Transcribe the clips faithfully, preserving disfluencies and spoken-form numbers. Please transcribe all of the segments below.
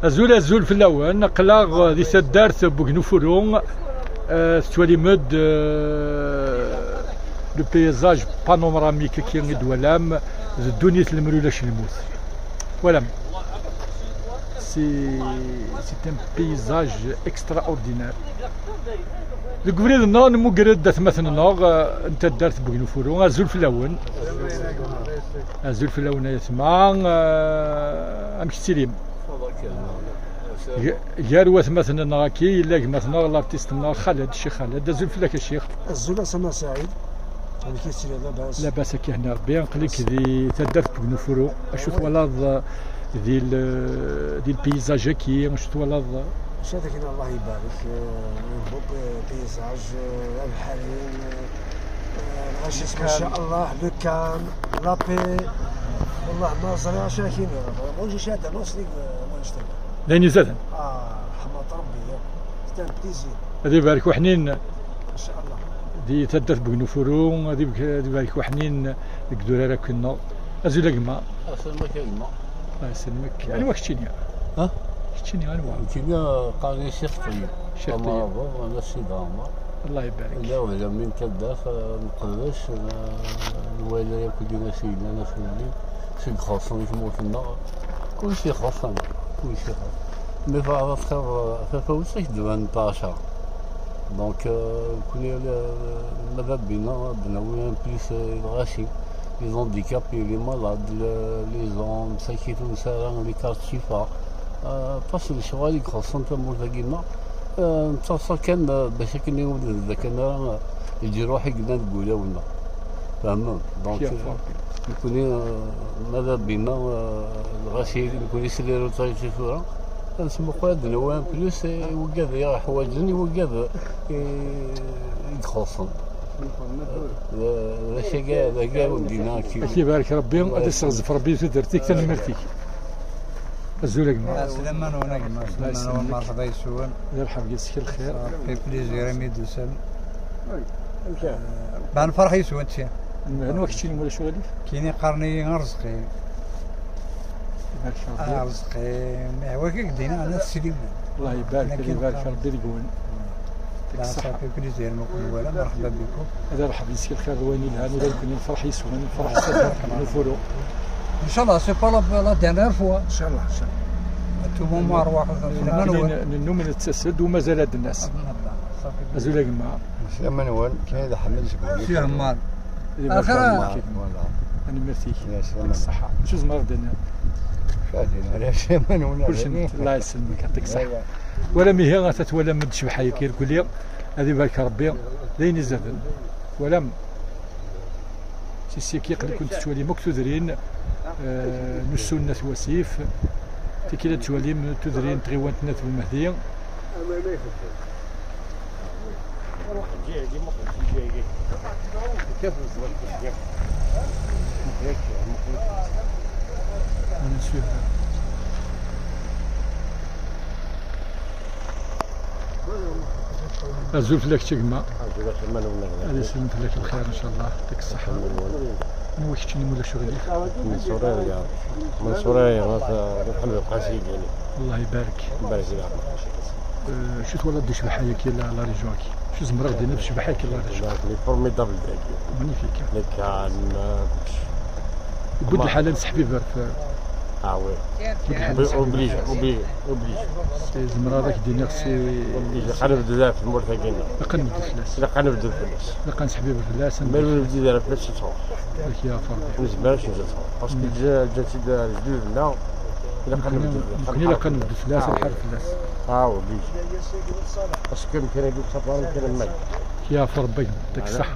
Azul, azul fell-awen. Aql-aɣ di taddart n Bugnufuru. Euh, tettwalim-d, euh, le paysage panoramique-agi i d-twalam, d ddunit lemrulac lmut. Voilà. C'est, c'est un paysage extraordinaire. Deg ubrid-nneɣ, nemmuger-d atmaten-nneɣ, euh, n taddart n Bugnufuru. Azul fell-awen. Azul fell-awen ay atma. Euh, amek tettilim? G-, gar watmaten-nneɣ-agi, yella gma-tneɣ, l'artiste-nneɣ Xaled, Ccix Xaled. Azul fell-ak a Ccix. Azul a Sama Saɛid. Amek i tesliḍ, labas? Labas akka, henni Rebbi. Aql-ik di taddart n Bugnufuru. Acu twalaḍ, eh, di l-, di lpeyzaj-agi? Acu twalaḍ? Acu ad ak-iniɣ, Allah ibarek, eh, un beau, eh, paysage, eh, abeḥri, eh, eh, lɣaci, ma sha Allah, le calme, la paix. Wallah, ma ẓriɣ acu ad ak-iniɣ. Ɣur-i cihada, ma ẓriɣ, eh, wanect-agi. D ayen izaden. Ah, ḥemd Rebbi, eh. C'est un plaisir. Ad ibarek uḥnin. Masha Allah. Di taddart n Bugnufuru, ad ibarek, ad ibarek uḥnin deg idurar akk-nneɣ. Azul a gma. Asalmak a gma. Allah yesselmek. Anwa keččini? Ha? Keččini anwa? Nekkini qqaren-iyi Ccix Ṭeyyeb. Ccix Ṭeyyeb. Amaɛḍur, ana Sidi Ɛmer. Allah ibarek. Llan wehla min taddart, eh, n Leqdac, eh, nwala yakk dinna s yellan afelli, seg ixuṣṣen i tmurt-nneɣ. Kullec ixuṣṣ-aneɣ, kullec ixuṣṣ. Mi teɛreḍ xir, tafawet ad k-d-banent ɛecṛa. Donc, euh, nekkni, euh, madam Bina, bnawi en plus, euh, lɣaci, les handicapés, les malades, le-, les gens, msakit ur nesɛi ara, les quartiers, euh, aṭas n lecɣal i ixuṣṣen tamurt-agi-nneɣ. Euh, nettaḍsa kan, euh, bac akken i ur d-, d-, kan ara, euh, leǧruḥ i yellan deg wulawen-nneɣ. Fehmem? Donc, Yak, euh, nekkni, euh, madam Bina, euh, lɣaci, nekkni s les retraités tura, Nesmuqul ad d-nawi en plus i wigad i ɣ-ḥwaǧen, i wigad i, i ixuṣṣen. D, d acu-agi, d agi ur d-yenna akkin. Ad k-ibarek Rebbi, ad iseɣzef Rebbi tudert-ik, tanemmirt-ik. Azul a gma. Ɛeslama-nwen a gma, ɛeslama-nwen, merḥba yes-wen. D lḥeb yes-k lxir. Ça fait plaisir imi d-tusam. Amek ara? Bah, nferḥ yes-wen, tiens. Anwa keččini, ma ulac aɣilif? Kini qqaren-iyi Arezqi. Ibarek Rebbi. Arezqi, mih, wagi i k-d-yenna At Sliman. Allah ibarek, ad ibarek Rebbi deg-wen. Deg ṣṣeḥḥa. Safi, plaisir ma ken-nwala, merḥba bikum. Ad irḥeb yes-k lxir d wayen yelhan, ula d nekkni nferḥ yes-wen, nferḥ s taddart n Ufuru. Inchallah, c'est pas la, la dernière fois. Inchallah, inchallah. À tout moment, arwaḥ, nekkni n-, nennum nettas-d u mazal ad d-nas. Safi. Azul a gma. Aslama-nwen, kan ad ḥemmel seg wul. Si Ɛemmar. Di Berka Ɛemmar. Voilà. Tanemmirt-ik. Yes, amen. Ṣṣeḥḥa. Acu zemreɣ ad d-iniɣ? Acu ad d-iniɣ? Aslama-nwen. Kullec n-, Allah yesselmek, yeɛṭik ṣṣeḥḥa. Voilà. Wala mihi, ata twalam-d ccbaḥa-agi irkelli, ad ibarek Rebbi, d ayen izaden. Twalam? Si ssya-agi aql-iken tettwalim akk tudrin, eh, n ussun n At Wasif, tikkelt ad tettwalim tudrin n tɣiwant n At Bumehdi. Azul fell-ak, a gma. Azul a gma. Ad isellem fell-ak lxir, ncallah. Yeɛṭik ṣṣeḥḥa. Anwa keččini, ma ulac aɣilif? Mansour Aya. Mansour Aya, Muḥend Lqasi Gani. Allah ibarek. Ibarek di leɛmer. Eh, acu twalaḍ di ccbaḥa-agi, la, la région-agi? Acu zemreɣ ad d-iniɣ f ccbaḥa-agi, la région? Formidable dagi. Magnifique. Nekkan, eh, kullec. Yewwi-d lḥal ad nesseḥbiber f... Ah oui. Yewwi-d lḥal ad nesseḥbiber. Obligé, obligé, obligé. Si zemreɣ ad ak-d-iniɣ si... Obligé, ilaq ad nebded ɣef tmurt-agi-nneɣ. Ilaq ad nebded fell-as. Ilaq ad nebded fell-as. Ilaq ad nesseḥbiber fell-as. Ma ur nebdid ara fell-as, ad truḥ. Ad k-yaɛef Rebbi. Ur nezmir ara ad truḥ. Parce que ǧǧa-, ǧǧan-tt-id lejdud-nneɣ. Ilaq ad nebded. Nekkni ilaq ad nebded fell-as, ad nḥareb fell-as. Ah, obligé. Parce que amkan-agi ur yettafar amkan am wagi. Yeɛfu Rebbi, yeɛṭik ṣṣeḥḥa.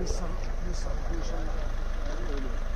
يسر، يسر إن شاء الله.